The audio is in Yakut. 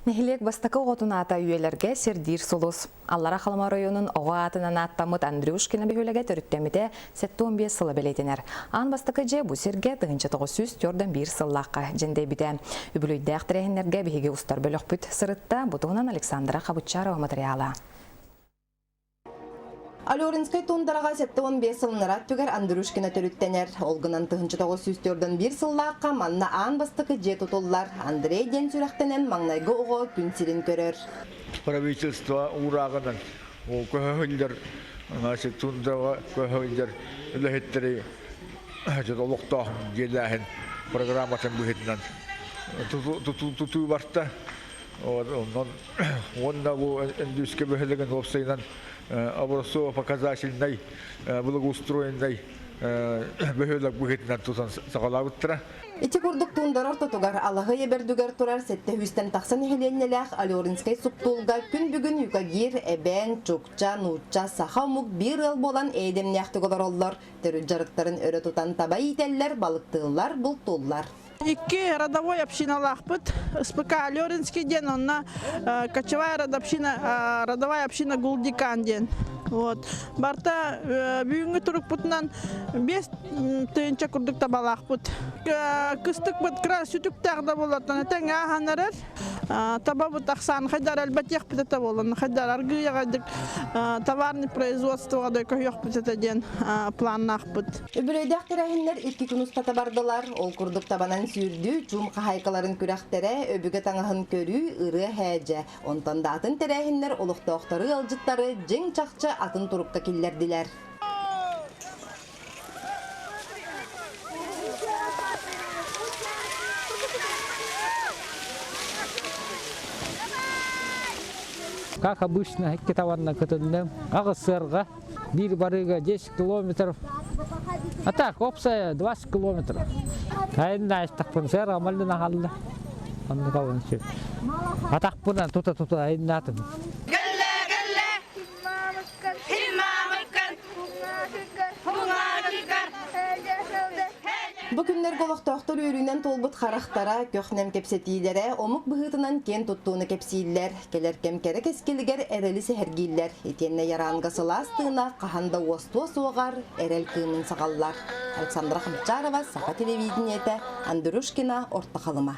Нэһилиэк бастакы оҕотун аата үйэлэргэ сирдиир сулус. Аллара Халыма оройуонун оҕо аатынан ааттаммыт Андрюшкина бөһүөлэгэ төрүттэммитэ 75 сыла бэлиэтэнэр. Аан бастакы дьиэ бу сиргэ 1941 сыллаахха дьэндэйбитэ. Үбүлүөйдээх тэрээһиннэргэ биһиги устар бөлөхпүт сырытта. Бу туһунан Александра Хабычарова материала. Алеринскай туундараҕа 75 сылынара өттүгэр Андрюшкина төрүттэнэр. Ол гынан 1941 сыллаахха манна аан бастакы дьиэ тутуллар. Андрей диэн сүрэхтэнэн маҥнайгы оҕо күн сирин көрөр. Правительство уурааҕынан көһө значит, туундараҕа көһө сылдьар үлэһиттэри значит, олохтоох дьиэлээһин программатын быһыытынан тутуу барта. Онон уонна бу Эндүүскэ бөһүөлэгин уопсайынан образцово-показательнай благоустроеннай бөһүөлэк быһыытынан тутан саҕалаабыттара. Ити курдук туундара ортотугар Алаһый эбэрдүгэр турар сэттэ сүүстэн тахса нэһилиэнньэлээх Алеринскай суптуулга күн бүгүн юкагир, эбээн, чукча, нуучча, саха омук биир ыал буолан эйэ-дэмнээхтик олороллор, төрүт дьарыктарын өрө тутан таба иитэллэр, балыктыыллар, бултууллар. Икки родовой общиналаахпыт. СПК Алеринский диэн, онно кочевая родовщина, родовая община Гулдикан диэн. Вот. Барта бүгүҥҥү турукпутунан 5 тыһыынча курдук табалаахпыт. Кыстыкпыт кыра сүтүктээх да буоллартан тэҥ ааһан эрэр. Табабыт ахсаан хайдар элбэтиэхпит этэ буолан, хайдар аргыйаҕайдык товарный производствоға да көһүөхпүт этэ диэн планнаахпыт. Үбүлүөйдээх тэрээһиннэр икки күн устата бардылар. Ол курдук табанан сүүрдүү, чуум хаһаайкаларын күрэхтэрэ, өбүгэ таҥаһын көрүү, ырыа һээдьэ. Онтон да атын тэрээһиннэр олохтоохтору ыалдьыттары дьиҥ-чахчы атын турукка киллэрдилэр. Как обычно, икки табанна кытынным. Аҕыс сыарҕа Биир барыыга 10 километров. А так, общая 20 километров. Айында айстахпын сэр амаллын ахалла. Онну калын сөп. Атахпынан тута-тута айыннаатым. Кэллэ, кэллэ, Бу күннэргэ олохтоохтор үөрүүнэн туолбут харахтара, көх-нэм кэпсэтиилэрэ омук быһыытынан киэн туттууну кэпсииллэр, кэлэр кэм кэрэ кэскилигэр эрэли сэһэргииллэр. Итиэннэ Яранга сылаас тыына хаһан да уостуо суоҕар эрэл кыымын саҕаллар. Александра Хабчарова, Саха телевидениетэ, Андрюшкина, Орто Халыма.